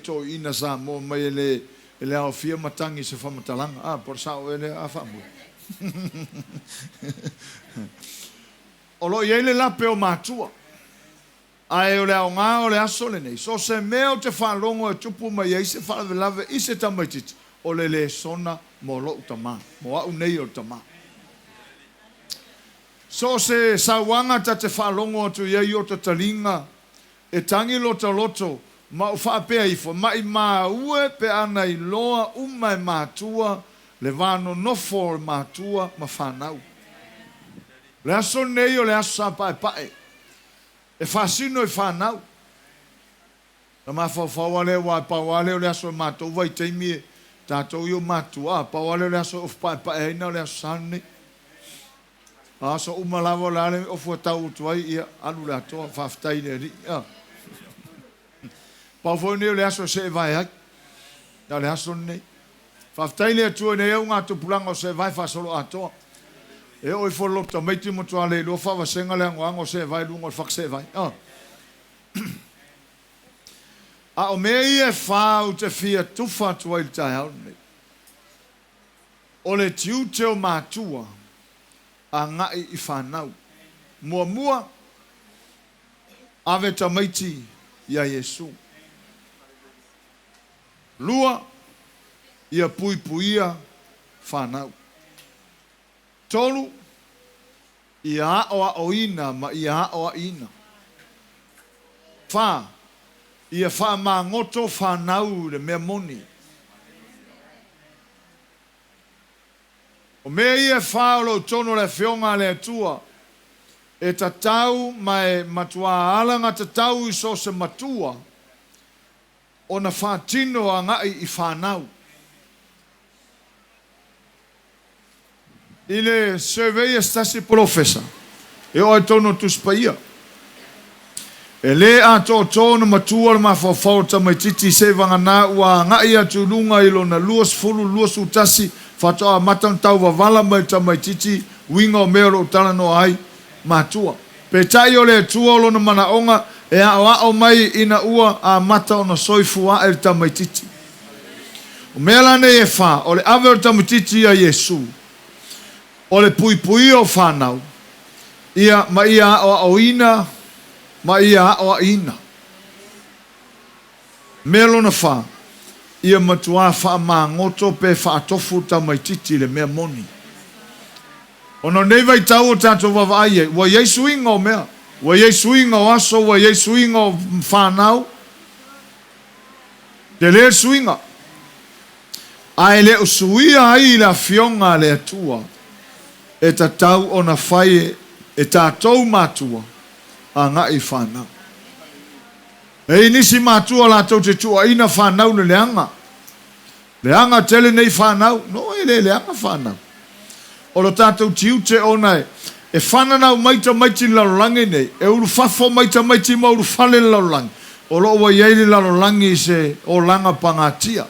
toeaiina Samoa mai e le e le aofia matagi i se faamatalaga. A, po o le sao ea lea a Faamui? O lo o i ai le lape o matua. Ae o le aoga o le aso lenei, so o se mea ou te faalogo e tupu mai ai se faalavelave i se tamaitiiti, o le lesona mo lou tama, mo au nei o le tama. So o se sauaga ta te faalogo atu i ai i ota taliga, e tagi lota loto, ma o faapea ifo, maimau e pe ana iloa uma e matua le va nonofo o le matua ma fanau. O le aso lenei o le aso sa paepae e faasino i fanau. Na mafaufau lava lea aua e pau lava lea o le aso e matou vaitaimi e tatou ia o matua, a pau lava lea o le aso e ofu paepae ai na o le aso Sa lenei. A aso uma lava o le a le ofu e tau atu ai, ia alu le atoa, faafetai i le Alii. A. Pau foi lenei o le aso e seevae ai. Na o le aso lenei. Faafetai i le Atua i nei augatupulaga o seevae faasoloatoa. E oo ifo i le loto tamaiti matua le iloa faavasega le agoago o seevae i luga o le faka seevae. A. A o mea ia e fa ou te fia tufa atu ai i le taeao lenei, o le tiute o matua agai i fanau. Muamua, ave tamaiti iā Iesu. Lua, ia puipuia fanau. Tolu, ia aoaoina ma ia aoaʻiina. Fa, ia faamagoto fanau i le mea moni. O mea ia e fa o lo o i totonu o le Afioga a le Atua, e tatau ma e matuā alagatatau i so o se matua ona faatino agai i fanau. I le survey a se tasi polofesa, e oo ai totonu o le Tusi Paia, e le atoatoa ona matua le mafaufau o le tamaitiiti seivagana ua agai atu i luga i lona 20, 21 faatoa amata ona tauvavala mai le tamaitiiti uiga o mea o lo o talanoa ai matua. Peitai o le Atua o lona manaoga e aoao mai ina ua amata ona soifua ae le tamaitiiti. O mea la nei e fa, o le ave o le tamaitiiti ia Iesu, o le puipuia o fanau, ia, ma ia aoaoina ma ia aoaʻiina. Mea lona fa, ia matuā faamagoto pe faatofu le tamaitiiti i le mea moni. Ona o lenei vaitau o tatou vaavaai ai, ua i ai suiga o mea, ua i ai suiga o aso, ua i ai suiga o fanau, tele le suiga. Ae le o suia ai i le Afioga a le Atua e tatau ona fai e tatou matua agai i fanau. E i ai nisi matua latou te tuuaina fanau i le leaga. Leaga tele nei fanau. No, e le leaga fanau. O lo tatou tiute ona e fananau mai tamaiti i le lalolagi nei, e ulufafo mai tamaiti ma ulufale i le lalolagi, o lo o ua i ai le lalolagi i se olaga pagatia.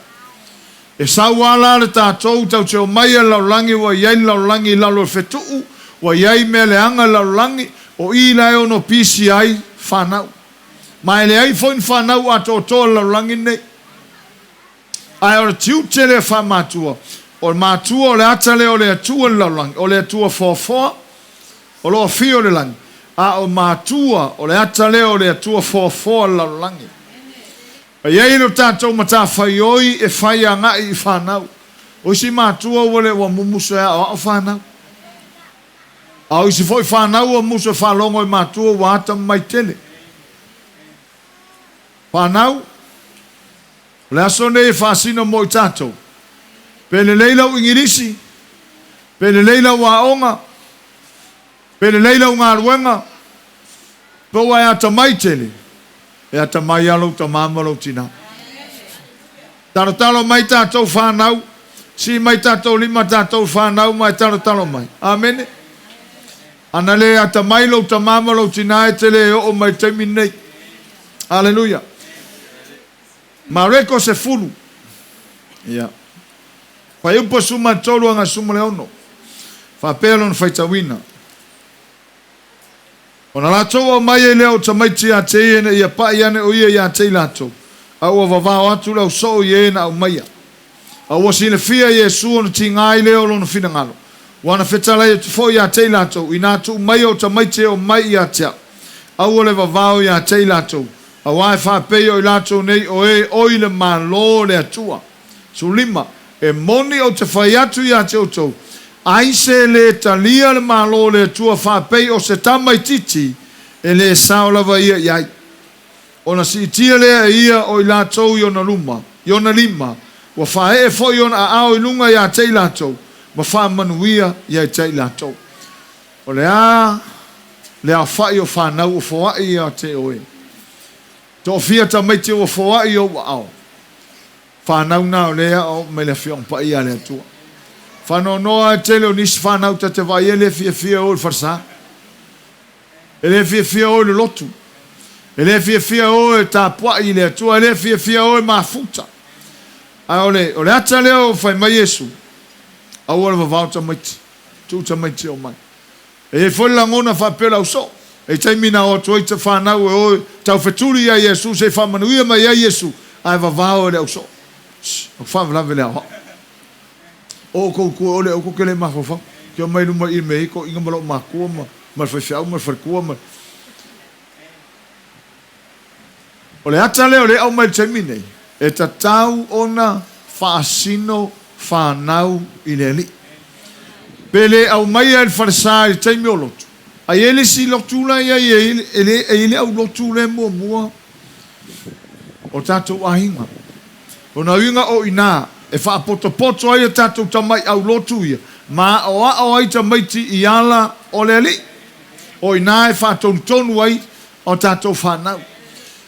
E sau a la le tatou tau te omai a le lalolagi ua i ai le lalolagi i lalo o le fetuu, ua i ai mea leaga i le lalolagi, o i la e ono pisi ai fanau. Ma e leai foi ni fanau atoatoa i le lalolagi lenei. Ae o le tiute lea faamatua, o le matua o le ata lea o le Atua i le lalolagi, o le Atua foafoa o lo o afio i le lagi, a o matua o le ata lea o le Atua foafoa i le lalolagi. E i ai lo tatou matafaioi e fai agai i fanau. O isi matua ua le ua mumusu e aoao fanau. A o isi foi fanau ua musu e faalogo i matua ua atamamai tele. Fanau, o le aso lenei e faasino mo i tatou. Pe lelei lau Igilisi, pe lelei lau aoga, pe lelei lau galuega, pe ua e atamai tele, e atamai lava lou tama ma lou tina. Talotalo mai tatou fanau, sii mai tatou lima tatou fanau ma e talotalo mai. Amene. Ana le atamai lou tama ma lou tina e te le oo mai i le taimi lenei. Aleluia. Mareko 10. Ia. Fuaiupu 13 agai 16. Faapea lona faitauina. Ona latou aumai ai lea o tamaiti ia te ia ina ia pai ane o ia ia te i latou. A ua vavao atu le ausoo i e na aumaia. A ua silafia e Iesu ona tiga ai lea o lona finagalo, ua na fetalai atu foi ia te i latou, Inā tuu maia o tamaiti e omai ia te au, aua le vavao ia te i latou, auā e faapei o i latou nei o e oi le Malo o le Atua. 15, E moni ou te fai atu ia te outou, aise le talia le Malo o le Atua faapei o se tamaitiiti, e lē sao lava ia i ai. Ona siitia lea e ia o i latou i ona luma, i ona lima, ua faaee foi ona aao i luga ia te i latou, ma faamanuia ia te i latou. O le a le aofai o fanau ua foai ia te oe? Toafia tamaiti ua foai i ou aao? Fanau na o lea e oo mai le Afioaga Paia a le Atua. Faanoanoa e tele o nisi fanau ta te vaai e le fiafia e o i le falesa. E le fiafia e o i le lotu. E le fiafia e o e tapuai i le Atua. E le fiafia e o e mafuta. Ae o le, o le ata lea o fai mai Iesu, Aua le vavao tamaiti, tuu tamaiti e omai. E i ai foi le lagona faapea o le ausoo. E i taimi na o atu ai te fanau e o e taufetuli ia Iesu se i faamanuia mai ai Iesu, ae vavao e le ausoo. Shh, ua faalavelave le aoao. O outou tua o le aua tou te le mafaufau. Te omai i luma i i me i toeaiina ma lou matua ma ma le faifeau ma le faletua ma O le ata lea o lea e aumai i le taimi nei, e tatau ona faasino fanau i le Alii. Pe le aumaia e le falesa i le taimi o lotu, a i ai le isi lotu la e i ai, e le, e i ai le aulotu lea muamua o tatou aiga. O nā uiga o inā e faapotopoto ai a tatou tamai aulotu ia, ma aʻoaʻo ai tamaiti i ala o le Alii. O inā e faatonutonu ai o tatou fanau.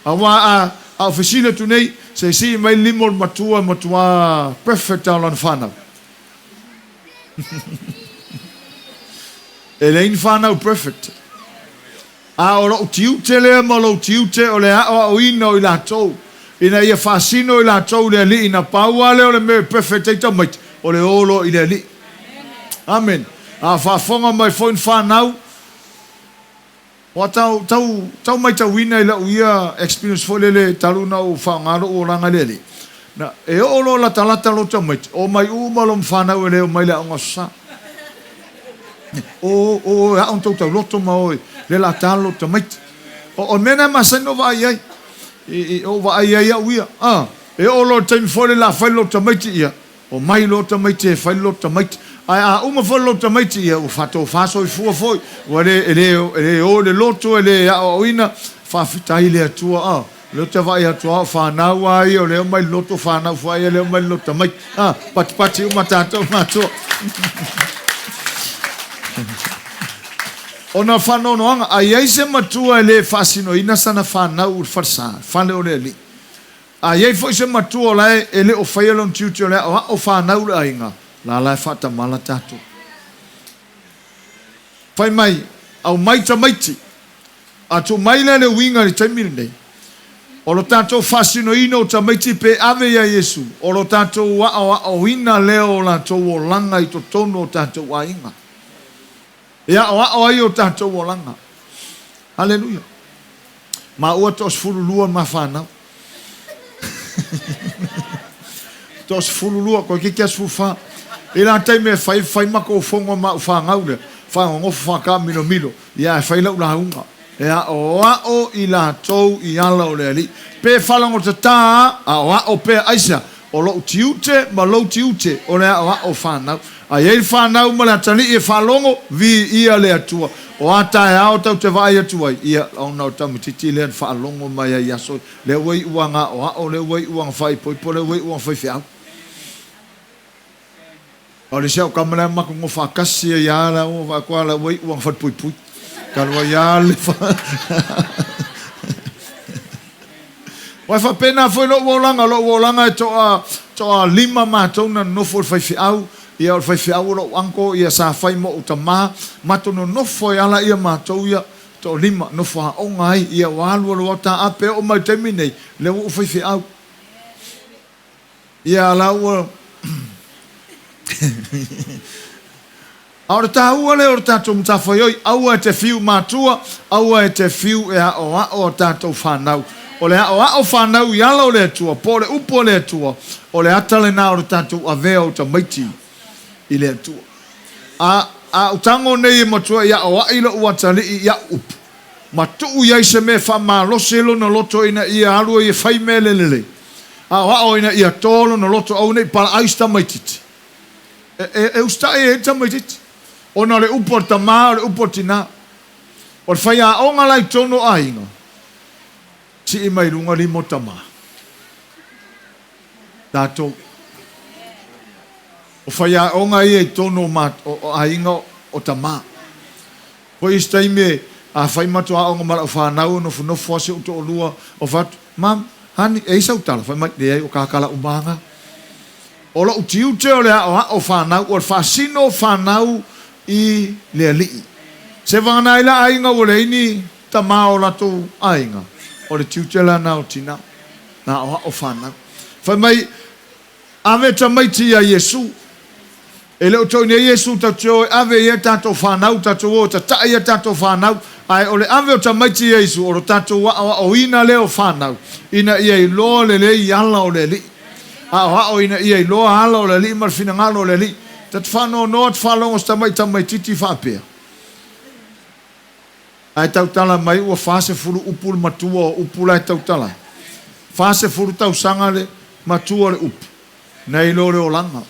Auā a a o fesili atu nei, se i sii mai le lima o le matua e matuā perfect lava o lana fanau. E leai ni fanau perfect. A o lou tiute lea ma lou tiute o le aʻoaʻoina o i latou, ina ia faasino i latou i le Alii, na pau lava lea o le mea e perfect ai tamaiti, o le o loa i le Alii. Amene. A faafofoga mai foi ni fanau, Ua tau, tau, tau maitauina i lau ia experience foi lele talu ona ou faaaoga lou olaga i le Alii, na, e oo loa latalata lou tamaiti, omai uma loma fanau e le omai i le aoga aso Sa. O, o, e aʻo na tou tauloto ma o lea la talo lou tamaiti. O, o le mea lena e masani ona ou vaai ai, i, i, ou vaai ai au ia, a, e oo loa i le taimi foi lele a fai lou tamaiti, ia, Omai loa tamaiti e fai le loto tamaiti. Ae a uma foi le loto tamaiti, ia ua faatofa soifua foi, ua le, e le, e le o i le loto, e le aoaoina. Faafetai i le Atua, a, o lea ou te vaai atu lava o fanau a ia, o lea e omai i le loto, fanau foi ia lea e omai i le loto tamaiti. A, patipati uma tatou matua. Ona o faanoanoaga, a i ai se matua e le faasinoina sana fanau i le falesa, le fale o le Alii, A i ai foi se matua o la e le o faia lona tiute o le aʻoaʻo fanau le aiga, la la e faatamala tatou. Fai mai, aumai tamaiti. A tuu mai lea le uiga i le taimi lenei, o lo tatou faasinoina o tamaiti pe ave ia Iesu, o lo tatou aʻoaʻoina lea o latou olaga i totonu o tatou aiga. E aʻoaʻo ai o tatou olaga. Haleluia. Maua toa-12 ma fanau. Toa-12, toeitiiti lava 14. I la taimi e fai, fai matou fono ma au fanau lea, faanonofo faataamilomilo, ia ae fai lau lauga. E aʻoaʻo i latou i ala o le Alii. Pe falagotatā a, aʻoaʻo pea, aisea? O lou tiute ma lou tiute o le aʻoaʻo fanau. A i ai le fanau ma le atalii e faalogo, viia le Atua. O a taeao tau te vaai atu ai, ia, ona o tamaitiiti lea na faalogo mai ai i aso, lea ua iu aga aʻoaʻo, lea ua iu aga faaipoipo, lea ua iu aga faifeau. O le isi au tama lea matou nofo faatasi ai lava la ua vaai atu lava la ua iu ana falepuipui. Talu ai lava le Aua e faapena foi lou olaga, lou olaga e toa toa lima matou na nonofo i le faifeau, ia o le faifeau o lou uncle ia sa fai mo ou tama, matou nonofo ai ala ia matou ia toa lima, nofo aoga ai, ia ua alu alu lava taape oo mai i le taimi nei, lea ua ou faifeau. Ia la ua A o le taua lea o le tatou matafaioi, aua e te fiu matua, aua e te fiu e aʻoaʻo a tatou fanau. O le aoao fanau i ala o le Atua, po o le upu a le Atua, o le ata lena o le tatou avea o tamaiti i le Atua. A, a ou tago nei e matuai aoai lou atalii i au upu, ma tuu i ai se mea e faamalosi ai lona loto ina ia alu ai e fai mea le lelei, aoao ina ia to lona loto aua ne i palaai se tamaitiiti. E, e, e usitai ai le tamaitiiti, ona o le upu a le tamā o le upu a le tinā. O le faiaoga la i totonu o aiga, sii mai luga lima o tamā. Tatou. O faiaoga ia i totonu o, ma, o, o aiga o tamā. Foi isi taimi a fai matou aoga ma lau fanau o nofonofo a si ou toalua o fai atu, Mum, honey, e i ai sau tala? Fai mai, Leai, o kakala uma lava. O lou tiute o le aoao fanau, o le faasino fanau i le Alii. Se vagana ai la aiga ua leai ni tama o latou aiga, o le tiute la na o tina, na aoao fanau. Fai mai, Ave tamaiti ia Iesu. E le o toi nei Iesu tatou te o e ave i ai tatou fanau, tatou o e tatai i tatou fanau, ae o le ave o tamaiti ia Iesu, o lo tatou aoaoina lea o fanau, ina ia iloa lelei ala o le Alii. Aoao ina ia iloa ala o le Alii ma le finagalo o le Alii. Ta te faanoanoa te faalogo se tamai tamaititi faapea. Ae tautala mai ua 40 upu le matua o upu la e tautala ai. 40 tausaga le matua o le upu, nai lo le olaga. O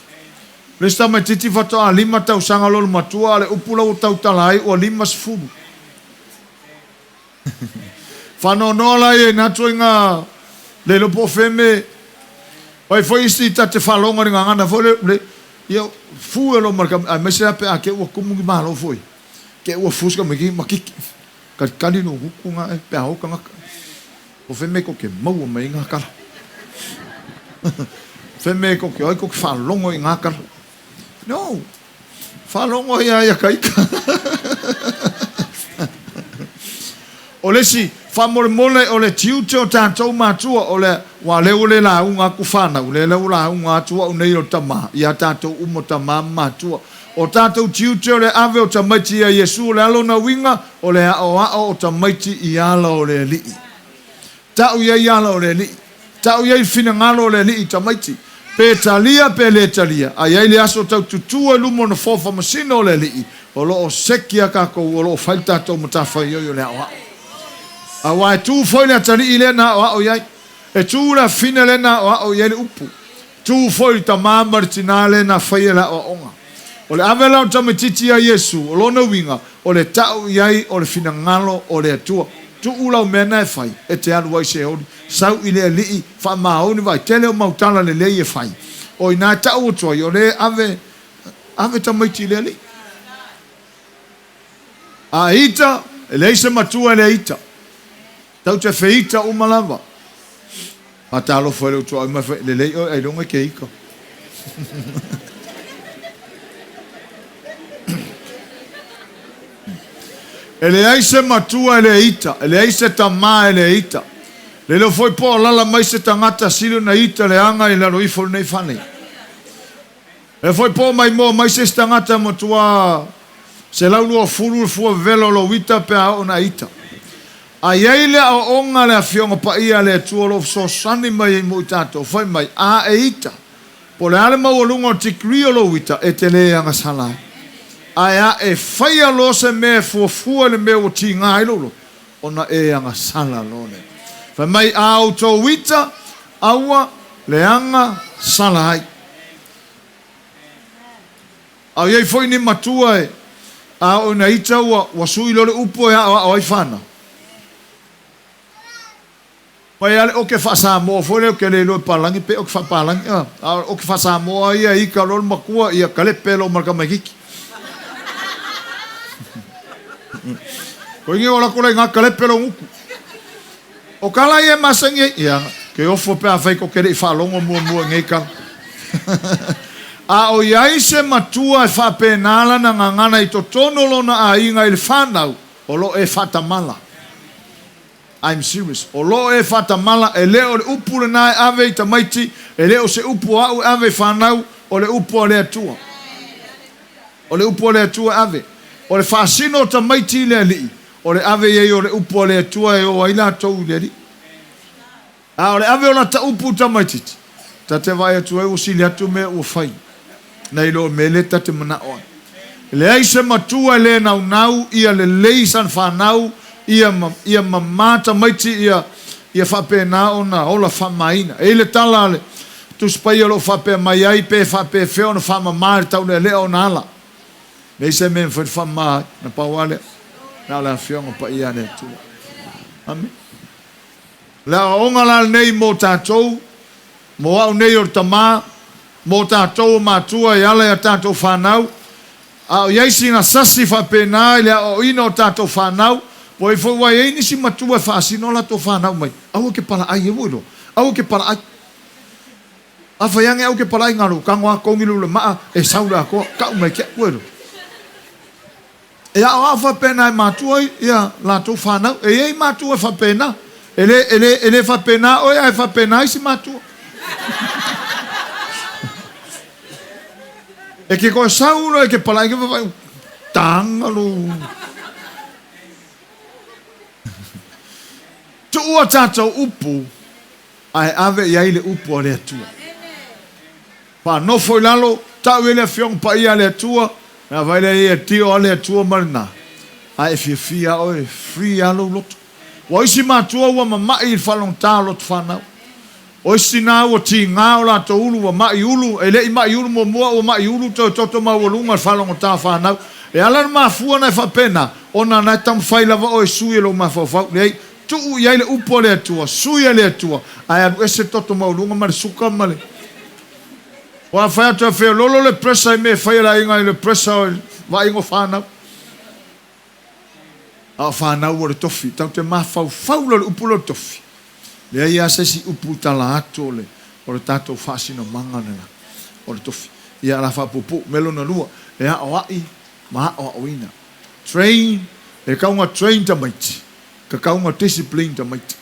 le isi tamaititi faatoa 5 tausaga lona matua a o le upu la ua tautala ai ua 50. Faanoanoa la ia i na ituaiga le iloa po o fea me Pai foi isi ta te faalogo i le gagana foi le, le ia fu e lo ma le aemaise lava pe a te ua tumu ni malo foi. Te ua fu se tamaititi ma kiki. Kalikali lou gutu na e pe a o tagata. O fea mea tou te maua mai ai na tala? Fea mea tou te o ai tou te faalogo i na tala? No. Faalogo ai lava ia ka ika. O le isi, faamolemole o le tiute o tatou matua, o le, aua o lea ua le lauga atu fanau, lea la ua lauga atu au nei o le tama, ia tatou uma tama ma matua. O tatou tiute o le ave o tamaiti ia Iesu, o le a lona uiga? O le aoao o tamaiti i ala o le Alii. Tau i ai ala o le Alii. Tau i ai le finagalo o le Alii i tamaiti. Pe talia pe le talia, a i ai le aso tau tutū ai luma o nofoa faamasino o le Alii, o lo o seki a tatou, o lo o fai le tatou matafaioi o le aoao. Aua e tu foi le atalii lea na aoao i ai. E tu le afine lea na aoao i ai le upu. Tu foi le tamā ma le tinā lea na faia le aoaoga. O le ave la o le tamaititi ia Iesu, o lona uiga, o le tau i ai o le finagalo o le Atua. Tuu lau mea na e fai, e te alu ai Seoli. Sau i le Alii, faamaoni vaai tele o mau tala lelei e fai. O ina e tau atu ai, o le ave, ave tamaiti i le Alii. A ita, e leai se matua e le ita. Tau te feita uma lava. Faatalofa i lou tuaoi ma fai, lelei oe ailoga e ke ika. E leai se matua e le ita, e leai se tamā e le ita. Le iloa foi po o alala mai se tagata sili ona ita le aga i lalo ifo o lenei fale. E foi po mai moa mai se isi tagata e matua 120 le fua vevela o lou ita pe a oo na ita. A i ai le aoaoga a le Afioga Paia a le Atua o lo o fesoasoani mai ai mo i tatou, fai mai, A e ita, po o le a le maualuga o le tikri o lou ita, e te le agasala ai. Ae a e faia loa se mea e fuafua i le mea ua tiga ai lou loto, ona e agasala loa lea. Fai mai, A outou ita, aua le agasala ai. A o i ai foi ni matua e a oo ina ita ua, ua sui loa le upu e aoao ai fanau. Mai lava le oke faa-Samoa foi lea ou te le iloa e palagi pe oke faapalagi, a, a o le oke faa-Samoa ia e ika loa le matua, ia kalepe loa ma le tamaititi. Koe ni o lako la i ngā kalepe lo ngutu. O ka la ia e masani ai, ia, ke ofo pe afai ko te le i faalogo muamua i nei kala. A o i ai se matua e faapena lana gagana i totonu o lona aiga i le fanau, o lo o e faatamala. I'm serious. O lo o e faatamala, e le o le upu lena e ave i tamaiti, e le o se upu a au e ave i fanau, o le upu a le Atua. O le upu a le Atua e ave. O le faasino o tamaiti i le Alii, O le ave i ai o le upu a le Atua e o ai latou i le Alii. A o le ave o lata upu i tamaitiiti, ta te vaai atu ai ua sili atu mea ua fai, nai lo o mea lea ta te manao ai. E leai se matua e le naunau ia lelei sana fanau, ia, ia mama tamaiti, ia, ia faapena ona ola faamamaina. E i ai le tala a le Tusi Paia o lo o faapea mai ai, Pe faapefea ona faamama e le taulealea ona ala. Leai se mea e mafai ona faamama ai, na pau lava lea, na o le Afioga Paia a le Atua. Amene. O le aoaoga la lenei mo tatou, mo au nei o le tama, mo tatou o matua e ala i a tatou fanau, a o i ai sina sasi faapena i le aoaoina o tatou fanau, po o ai foi ua i ai nisi matua e faasino a latou fanau mai, aua ke palaʻai e ua iloa, aua ke palaʻai. A fai age aua ke palaʻai ngalo, tago a kogi le ula maa e sau le atoa, kau mai ke ua iloa. E aoao faapena e matua ai ia latou fanau. E i ai matua e faapena. E le, e le, e le faapena oe ae faapena isi matua. E ke koe sau loa e ke palai ke whawhai, tanga lo. Tuua tātou upu, ae ave i ai le upu a le Atua. Faanofo i lalo, tau i ai le Afioga Paia a le Atua, na vaai lea i ai tio a le Atua ma lena, ae e fiafia a oe, free a lou loto. Ua isi matua ua mama'i i le faalogotā o loto fanau. O isi tinā ua tigā o latou ulu, ua ma'i ulu, e le i ma'i ulu muamua, ua ma'i ulu toe toto maualuga i le faalogotā o fanau. E ala ona mafua ona e faapena, ona na e taumafai lava oe e sui e lou mafaufau. Leai, Tuu i ai le upu a le Atua, sui a le Atua, ae alu ese le toto maualuga ma le suka ma le. Ua fai atu e feololo le pressure i mea e fai a le aiga i le pressure o le vaaiga o fanau. A o fanau o le tofi, tatou te mafaufau loa i le upu lea o le tofi. Leai lava se isi upu i tala atu o le, o le tatou faasinomaga lena, o le tofi. Ia, o le a faapuupuu. Mea lona lua, e aoai ma aoaoina. Train, e tau ina train tamaiti. Kakauga discipline tamaiti.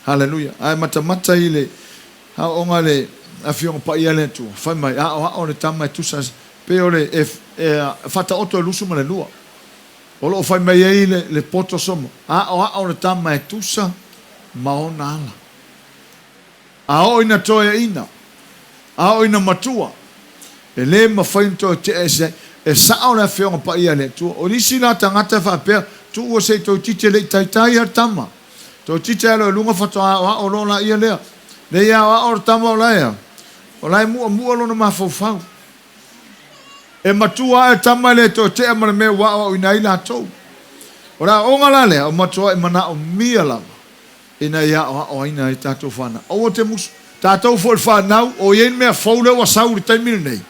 Hallelujah. Ae matamata i le aoaoga a le Afioga Paia a le Atua, fai mai, aoao le tama e tusa pei o le e, e faataoto e 22. O lo o fai mai ai le, le poto somo, aoao le tama e tusa ma ona ala. A oo ina toeaina, a oo ina matua, e le mafai ona toe tea ese ai. E sao le Afioga Paia a le Atua. O nisi la tagata e faapea, Tuua se i toeitiiti e le i taitai a le tama. Toeitiiti ae loa i luga faatoa aoao loa laia lea. Lei aoao le tama o la e a? O la e muamua lona mafaufau. E matua ae tama e le toe tea ma le mea ua aoaoina ai latou. O le aoaoga la lea, o matuai manaomia lava ina ia aoaoina ai tatou fanau. Aua te musu. Tatou foi le fanau, o i ai le mea fou lea ua sau i le taimi lenei,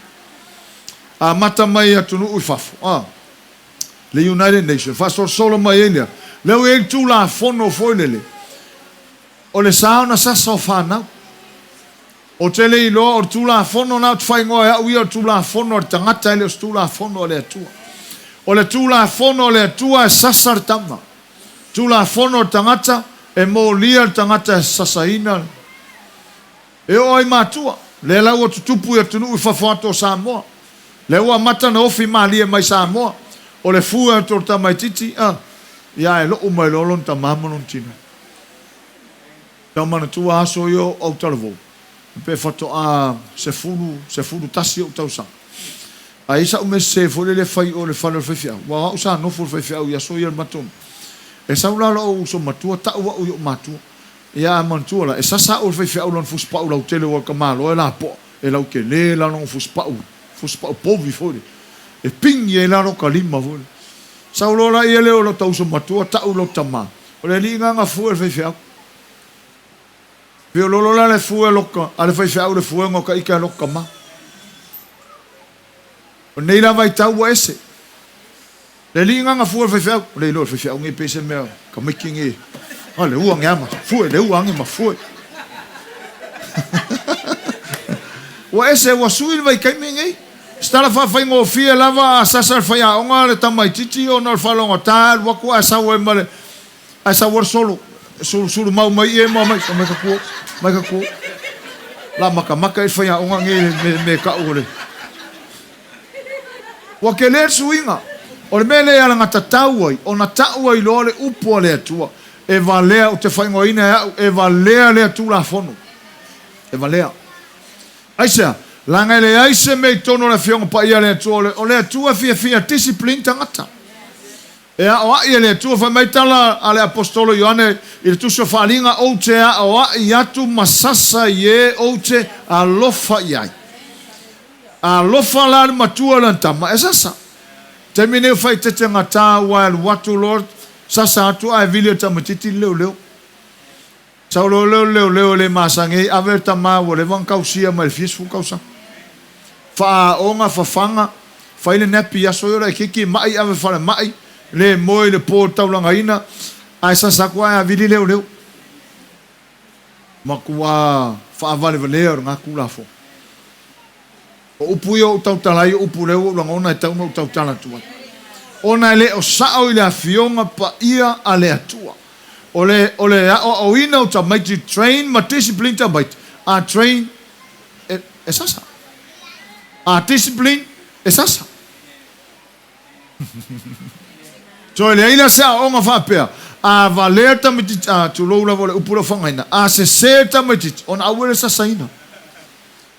amata mai atunuu i fafo, a, le United Nations, faasolosolo mai ai lea, lea ua i ai le Tulafono foi lele, o le sa ona sasa o fanau. Ou te le iloa, o le Tulafono lena ou te faaigoa e au ia o le Tulafono a le tagata e le o se Tulafono a le Atua. O le Tulafono a le Atua e sasa le tama. Tulafono a le tagata, e molia le tagata e sasaina e oo ai matua. Lea la ua tutupu i atunuu i fafo atu o Samoa. Lea ua amata ona ofi malie mai Samoa. O le fue atu o le tamaitiiti, a, ia e lou mai loa lona tama ma lona tina. Tau manatua aso ia o autalavou, pe faatoa sefulu, 11 ou tausaga. Ae i ai sa'u mea sese foi lele e fai i o i le fale o le faifeau, aua o a'u sa nofo i le faifeau i aso ia i le matou nuu. E sau la lo'u uso matua ta'u a'u i o'u matua. Ia a manatua la, e sasa a'u e le faifeau i lona fusipa'u lautele ua tamaloa e lapo'a, e lautele la lona fusipa'u, fusipa'u povi foi lele, e pigi ai la lota lima foi lele. Sau loa la ia lea o lota uso matua ta'u i lota tamā, o le alii lena na fue e le faifeau. Feololo la le fue loka a le faifeau le fuega o ka ike a loka ma. O nei la vaitau ua ese. Le alii nga nga fue le faifeau. O le iloa le faifeau nge pe se mea ka maiki nge. A le ua nge ama fue le ua ange ma fue. Ua ese ua sui le vaitaimi nei. Se tala faafaigofie lava a sasa le faiaoga le tamaitiiti ona o le faalogotā e alu atu ae sau ai ma le Ae sau ai le solo, sulu mau mai ia ma mai, mai ka kuo, mai ka kuo. La makamaka i le faiaoga nei me, me kau o le. Ua tele le suiga. O le mea lea e alagatatau ai, ona tau ai loa le upu a le Atua. E valea, ou te faaigoaina e au, e valea lea Tulafono. E valea. Aisea? Leaga e leai se mea i totonu o le Afioga Paia a le Atua, o le Atua e fiafia e discipline tagata. E aoai e le Atua. Fai mai tala a le Aposetolo Ioane i le Tusi o Faaaliga, Ou te aoai atu ma sasa i e ou te alofa i ai. Alofa la le matua i lana tama, e sasa. Taimi nei o faaeteete gata aua e alu atu loa sasa atu ae vili e le tamaitiiti le leoleo. Sau loa lea o le leoleo e le masani ai, ave le tama ua leva ona tausia mai le fia sefulu tausaga. Faaaoga fafaga, fai le nappy i aso ia o le aikiki, mai ave falemai, le moe i le po i le taulagaina, ae sasa atu ae avili leoleo. Matua faavalevalea o lena Tulafono. O upu ia o ou tautala ai, o upu lea ua ou lagona e tatau ona ou tautala atu ai. Ona e le o sao i le Afioga Paia a le Atua. O le, o le aoaoina o tamaiti, train ma discipline tamaiti, a train e, e sasa. A discipline, e sasa. Toe leai la se aoaoga faapea, a valea tamaitiiti, a, tulou lava o le upu lea ua faaaogaina, a sese tamaitiiti, ona aua le sasaina.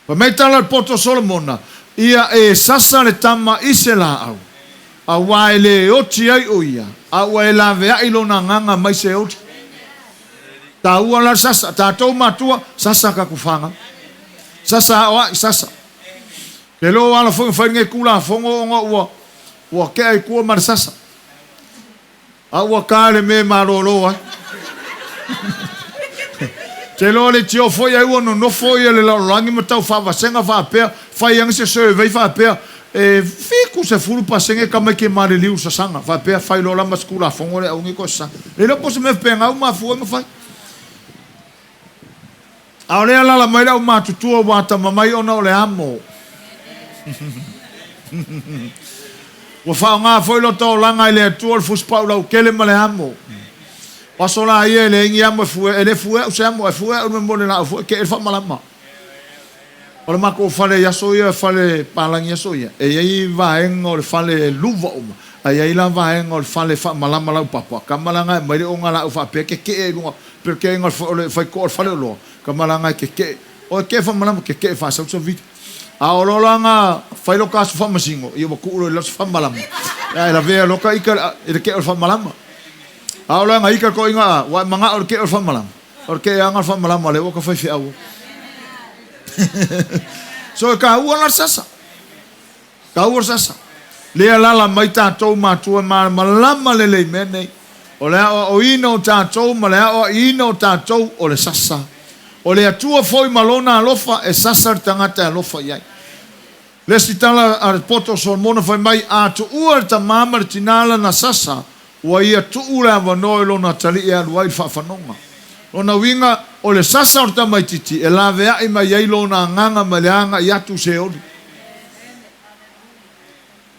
Fai mai tala le poto o Solomona, Ia e sasa le tama i se laau, aua e le oti ai o ia, a ua e laveai lona agaga mai se oli. Taua la le sasa, tatou matua, sasa tatou fanau. Sasa aoai, sasa. Ke lo ala foi fai lenei Tulafono ona ua ua tea i tua ma le sasa. A ua ta le mea e malolo ai. Te iloa le tio foi ai ua nonofo ia le lalolagi ma tau faavasega faapea, fai ana se survey faapea, e 70% tamaiti e maliliu i le sasaga, faapea fai loa la ma se Tulafono lea aua nei toe sasaga. Le iloa po o se mea faapena ua mafua ai ona fai. A o lea e alaala mai le aumatutua ua atamamai ona o le amo. Ua faaaoga foi lota olaga e le Atua o le fusipau lautele ma le amo. O aso la ia e leai ni amo e fue, e le fuea'u se amo, ae fuea'u le mea mo le laau foi e ke'e le faamalama. O le matou fale i aso ia, fale palagi i aso ia, e i ai vaega o le fale e luva uma, ae i ai la vaega o le fale e faamalama laupapa, kama la na e aumai le ogalaau faapea keke'e ai i luga, Pei o le keʻega o le faitoa o le fale oloa, ka malaga e kekeʻe. Oi keʻe faamalama, kekeʻe faasau savili. A o loa la na fai lota aso faamasino, ia ua tuu loa i le aso faamalama, ae lavea loa ta ika i le keʻe o le faamalama. A o lana ika toʻiga a, ua e manaʻo i le keʻe o le faamalama, o le keʻe ana o le faamalama lea ua ta faifeau ai. So e kāua la le sasa. Taua sasa. Lea lala mai tatou matua e malamalama lelei mea nei. O le aoaoina o tatou ma le aoaiina o tatou o le sasa. O le Atua foi ma Lona alofa e sasa le tagata e alofa i ai. Le isi tala a le poto o Solomona fai mai, A tuua le tamā ma le tinā lana sasa, ua ia tuu le avanoa i lona atalii e alu ai i le faafanoga. Lona uiga, o le sasa o le tamaitiiti e laveai mai ai lona agaga mai le agai atu i Seoli.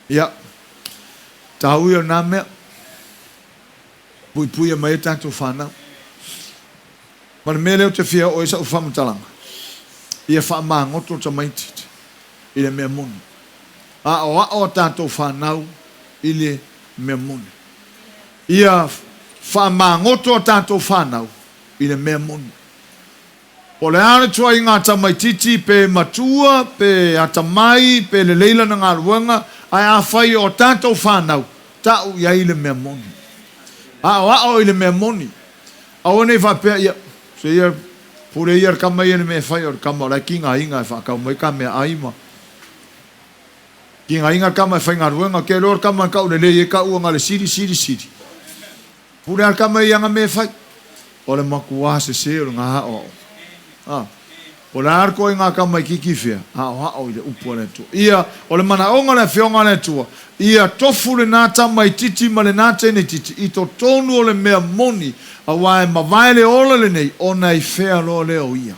Ia, taua ia o lena mea. Puipuia mai ai tatou fanau. Ma le mea lea ou te fia oo ai sau faamatalaga, ia faamagoto tamaitiiti i le mea moni. Aoao a tatou fanau i le mea moni. Ia faamagoto a tatou fanau i le mea moni. Po o le a le tuaiga tamaitiiti, pe matua, pe atamai, pe lelei lana galuega, ae afai o a tatou fanau, tau i ai le mea moni. Aoao i le mea moni. Aua ne i faapea, ia, se ia, pule ia le tama ia i le mea e fai, o le tama o la e tigaina e faatau mai ka meaai ma tigaina le tama e faigaluega. Ou te iloa o le tama e taulelei ai taua na o le sili, sili, sili. Pule lava le tama i ana mea e fai. O le matua sese o lena aoaoga. A, o le a le ituaiga tamaitiiti fea? Aoao i le upu a le Atua. Ia, o le manaoga o le Afioga a le Atua, ia tofu lena tamaitiiti ma lena teneitiiti i totonu o le mea moni, aua e mavae le ola lenei, ona i fea loa lea o ia.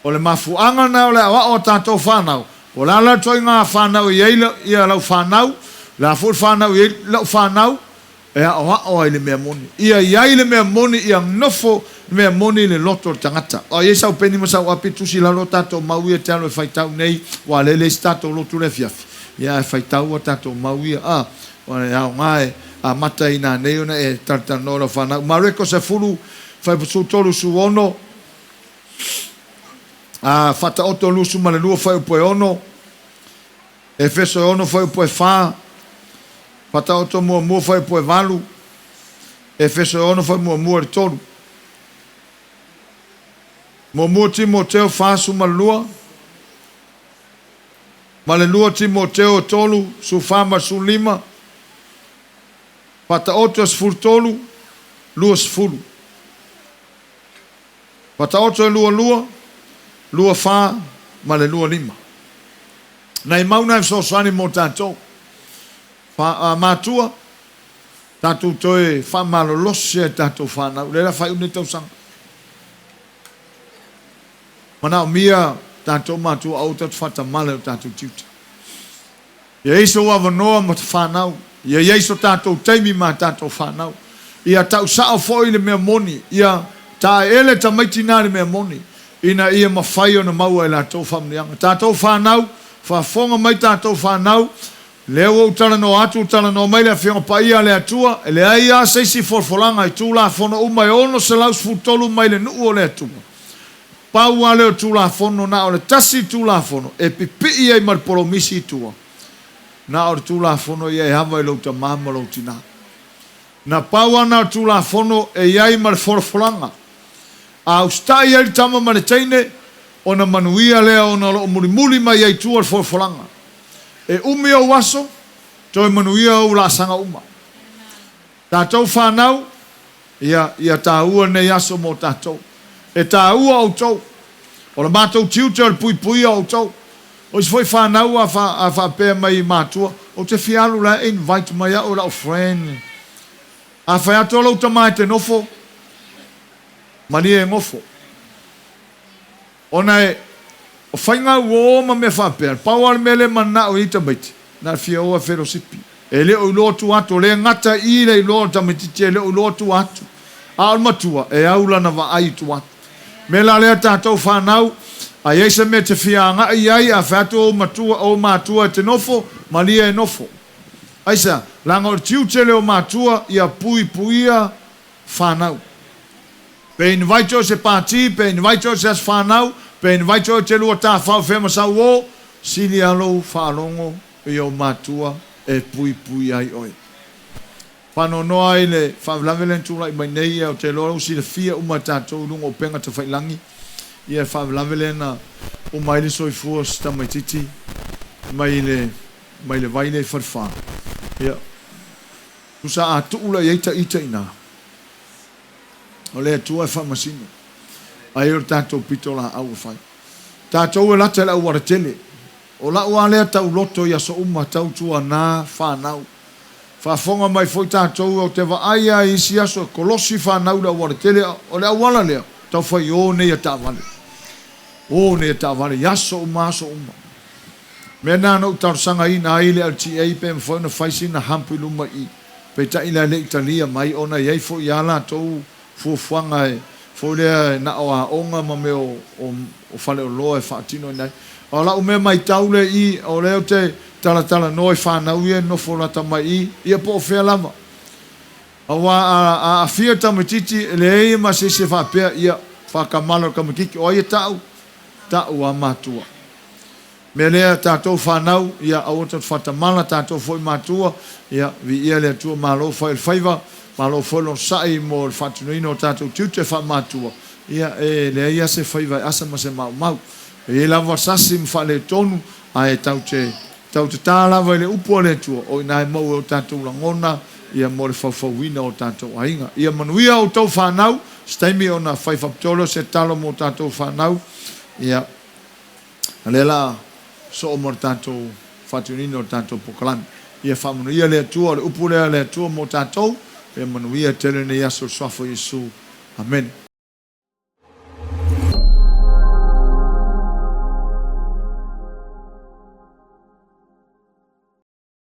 O le mafuaaga lena o le aoao a tatou fanau, po o le a la le ituaiga fanau e i ai ia lau fanau, o le a foi le fanau e i ai lau fanau, E aoao ai le mea moni. Ia i ai le mea moni, ia nofo le mea moni i le loto o le tagata. O i ai sau peni ma sau api, tusi i lalo tatou mau ia te alu e faitau nei, ua lele isi tatou lotu i le afiafi. Ia ae faitau a tatou mau ia, a, e aoga e amata ai nanei ona e talatalanoa i lau fanau. Mareko 10, fuaiupu 36, a Faataoto 22 fuaiupu 6, Efeso 6 fuaiupu 4, Faataoto 1 fuaiupu 8, Efeso 6 fuaiupu 1 i le 3. 1 Timoteo 42 ma le 2 Timoteo 3, 14 ma le 15, Faataoto 13, 20. Faataoto e 22, 24 ma le 25. Nai mau na e fesoasoani mo tatou. Fa, matua, tatou toe faamalolosi ai tatou fanau. Lea la faaiu nei tausaga. Manaomia tatou matua aua tatou faatamala i o tatou tiute. Ia i ai sou avanoa ma fanau. Ia i ai so tatou taimi ma tatou fanau. Ia tau sao foi le mea moni. Ia taeele tamaiti na le mea moni, ina ia mafai ona maua e latou faamanuiaga. Tatou fanau, faafofoga mai tatou fanau, lea ua ou talanoa atu, ua talanoa mai le Afioga Paia a le Atua, e leai lava se isi folafolaga i Tulafono uma e 613 mai le nuu o le Atua. Pau lava lea o Tulafono, na o le tasi Tulafono e pipii ai ma le polomisi i tua, na o le Tulafono ia e ava i lou tamā ma lou tinā. Na pau lava na o le Tulafono e i ai ma le folafolaga. A usitai ai le tama ma le teine, ona manuia lea ona o lo o mulimuli mai ai i tua le folafolaga. E umi ou aso, toe manuia ou laasaga uma. Tatou fanau, ia, ia taua lenei aso mo tatou. E taua outou. O le matou tiute o le puipuia o outou. O isi foi fanau a, fa, a faapea mai i matua, ou te fia alu la e invite mai au e lau friend. A fai atu lou tama e te nofo, malie e nofo. Ona e, o faiga uo ma mea faapea, pau lava le mea lea e mananao i ai tamaiti, na o le fia o e felosipi. E le o iloa tua atu, o lea e gata i i le iloa o le tamaitiiti e le o iloa tua atu. A o le matua, e au lana vaai i tua atu. Mea la lea tatou fanau, a i ai se mea e te fia agai i ai, a fai atu ou matua, ou matua e te nofo, malie e nofo. Aisea? Leaga o le tiute lea o matua ia puipuia fanau. Pe invite oe se pati, pe invite oe se aso fanau, pe invite oe te lua tafao fea ma sau o, sili a lou faalogo i ou matua e puipui ai oe. Faanoanoa ai le faalavelave lea na tulai mai nei, ia ou te iloa ua silafia uma e tatou i luga o upega tafailangi, ia le faalavelave lea na uma ai le soifua o si tamaititi mai le mai le vai lea i Falefa. Ia, tusa a tuu la i ai ta ita i ina, O le Atua e faamasino ai o le tatou pitolaau e fai. Tatou e lata i le aualatele. O la'u a lea tauloto i aso uma tautuana fanau. Faafofoga mai foi tatou ou te vaai a i isi aso e kolosi fanau i le aualatele o le auala lea tau fai o nei a taavale. O nei a taavale i aso uma aso uma. Mea na na ou talosagaina ai le LTA pe mafai ona fai sina hump i luma i i. Peitai la e le i talia mai ona e i ai foi a latou fuafuaga e foi lea e na o aoga ma mea o o faleoloa e faatinoina ai. A o lau mea maitau lea i i, o lea ou te talatalanoa i fanau ia e nofo lata mai i, ia po o fea lava. Aua a aafia le tamaitiiti, e leai ma se isi e faapea, ia, faakamala le tamaitiiti, o ai e ta'u? Ta'u a matua. Mea lea tatou fanau, ia aua tatou faatamala, tatou foi matua, ia viia le Atua malo fai o le faiva, malo foi le onosai mo le faatinoina o tatou tiute faamatua, ia e leai a se faiva e asa ma se maumau. E i ai lava sasi ma faaletonu, ae tatou te tatou te ta lava i le upu a le Atua, o i ina e maua ai o tatou lagona, ia mo le faufauina o tatou aiga. Ia manuia outou fanau, se taimi ona fai faapitoa lea o se talo mo tatou fanau, ia. A lea la soo mo le tatou faatinoina o le tatou polokalame. Ia faamanuia le Atua, o le upu lea a le Atua mo tatou, ia manuia tele lenei aso i le Suafa o Iesu. Amene.